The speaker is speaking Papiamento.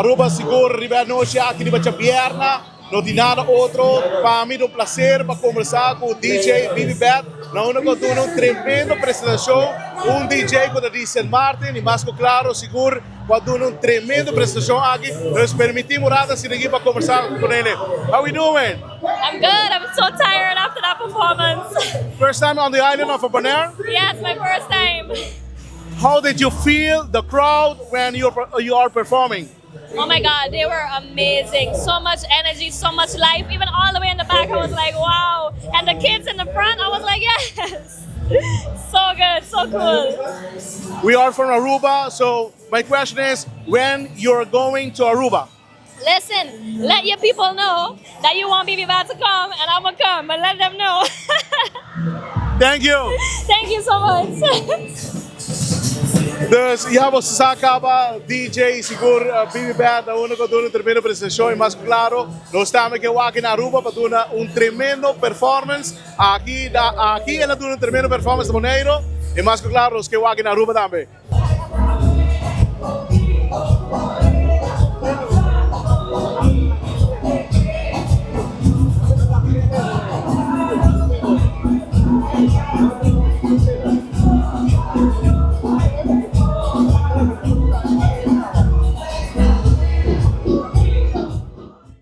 Aruba sigur riba e anochi aki riba djabièrna. No tin nada otro pa mi ta un placer pa conversa cu DJ Bibi Bad na unda cu a duna un tremendo presentacion, un DJ cu ta di Sint Maarten y mas cu claro sigur cu a duna un tremendo presentacion aki. Dus permiti mi un rato asina aki pa conversa cu nele. How we doing? I'm good, I'm so tired after that performance. First time on the island of Bonaire? Yes, my first time. How did you feel the crowd when you are performing? Oh my God, they were amazing. So much energy, so much life. Even all the way in the back, I was like, wow. And the kids in the front, I was like, yes. So good, so cool. We are from Aruba, so my question is, when you're going to Aruba? Listen, let your people know that you want Bibi Bad to come, and I'm gonna come, but let them know. Thank you. Thank you so much. Dus ya bo sa caba DJ sigur Bibi Bad a uno cu a duna un tremendo presentacion y mas cu claro nos tambe ke wak na Aruba pa duna un tremendo performance aki da aki el a duna un tremendo performance na Boneiro y mas cu claro nos ke wak na Aruba tambe.